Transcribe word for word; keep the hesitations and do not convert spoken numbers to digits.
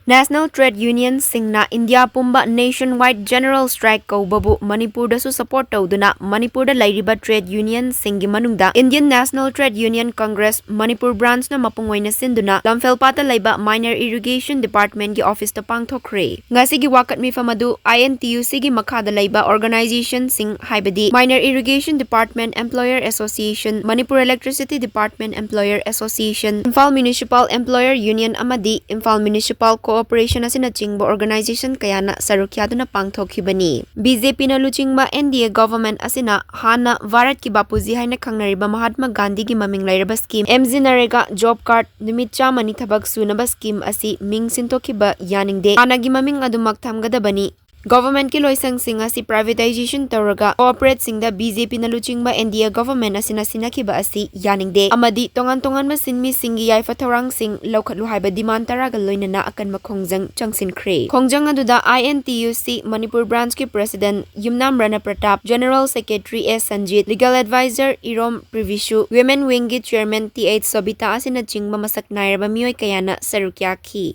National Trade Union ꯁꯤꯡꯅ India ꯄꯨꯝꯕ Nationwide General Strike ꯀꯧꯕꯕꯨ ꯃꯅꯤꯄꯨꯔꯗꯁꯨ support ꯇꯧꯗꯨꯅ ꯃꯅꯤꯄꯨꯔꯗ ꯂꯩꯔꯤꯕ trade union ꯁꯤꯡꯒꯤ ꯃꯅꯨꯡꯗ Indian National Trade Union Congress Manipur Branch ꯅ ꯃꯄꯨꯡ ꯑꯣꯏꯅ ꯁꯤꯟꯗꯨꯅ ꯂꯝꯐꯦꯜꯄꯥꯠꯇ ꯂꯩꯕ Minor Irrigation Department ꯀꯤ office ꯇ ꯄꯥꯡꯊꯣꯛꯈ꯭ꯔꯦ꯫ ꯉꯁꯤꯒꯤ ꯋꯥꯀꯠ ꯃꯤꯐꯝ ꯑꯗꯨ I N T U C ꯒꯤ ꯃꯈꯥꯗ ꯂꯩꯕ organization ꯁꯤꯡ ꯍꯥꯏꯕꯗꯤ Minor Irrigation Department Employer Association, Manipur Electricity Department Employer Association, Imphal Municipal Employer Union ꯑꯃꯗꯤ Imphal Municipal Cooperation ꯑꯁꯤꯅꯆꯤꯡꯕ organization ꯀꯌꯥꯅ ꯁꯔꯨꯛ ꯌꯥꯗꯨꯅ ꯄꯥꯡꯊꯣꯛꯈꯤꯕꯅꯤ꯫ B J P ꯅ ꯂꯨꯆꯤꯡꯕ N D A government ꯑꯁꯤꯅ ꯍꯥꯟꯅ ꯚꯥꯔꯠꯀꯤ ꯕꯥꯄꯨꯖꯤ ꯍꯥꯏꯅ ꯈꯪꯅꯔꯤꯕ ꯃꯍꯥꯠꯃꯥ ꯒꯥꯟꯙꯤꯒꯤ ꯃꯃꯤꯡ ꯂꯩꯔꯕ scheme M G NREGA job card, ꯅꯨꯃꯤꯠ ꯆꯥꯝꯃꯅꯤ ꯊꯕꯛ ꯁꯨꯅꯕ scheme ꯑꯁꯤ ꯃꯤꯡ ꯁꯤꯟꯗꯣꯛꯈꯤꯕ ꯌꯥꯅꯤꯡꯗꯦ꯫ ꯍꯥꯟꯅꯒꯤ ꯃꯃꯤꯡ ꯑꯗꯨꯃꯛ ꯊꯝꯒꯗꯕꯅꯤ꯫ Government ꯀꯤ ꯂꯣꯏꯁꯪꯁꯤꯡ ꯑꯁꯤ privatization ꯇꯧꯔꯒ corporate ꯁꯤꯡꯗ B J P ꯅ ꯂꯨꯆꯤꯡꯕ N D A government ꯑꯁꯤꯅ ꯁꯤꯟꯅꯈꯤꯕ ꯑꯁꯤ ꯌꯥꯅꯤꯡꯗꯦ ꯑꯃꯗꯤ ꯇꯣꯉꯥꯟ ꯇꯣꯉꯥꯟꯕ ꯁꯤꯟꯃꯤꯁꯤꯡꯒꯤ ꯌꯥꯏꯐ ꯊꯧꯔꯥꯡꯁꯤꯡ ꯂꯧꯈꯠꯂꯨ ꯍꯥꯏꯕ demand ꯇꯔꯥꯒ ꯂꯣꯏꯅꯅ ꯑꯀꯟꯕ ꯈꯣꯡꯖꯪ ꯆꯪꯁꯤꯟꯈ꯭ꯔꯦ꯫ ꯈꯣꯡꯖꯪ ꯑꯗꯨꯗ I N T U C Manipur Branch ꯀꯤ President ꯌꯨꯝꯅꯥꯝ ꯔꯅ Pratap, General Secretary S Sanjit, Legal Advisor ꯏꯔꯣꯝ ꯄ꯭ꯔꯤꯚꯤꯁꯨ, Women Wing ꯒꯤ Chairman T H ꯁꯣꯕꯤꯇꯥ ꯑꯁꯤꯅꯆꯤꯡꯕ ꯃꯁꯛ ꯅꯥꯏꯔꯕ ꯃꯤꯑꯣꯏ ꯀꯌꯥꯅ ꯁꯔꯨꯛ ꯌꯥꯈꯤ꯫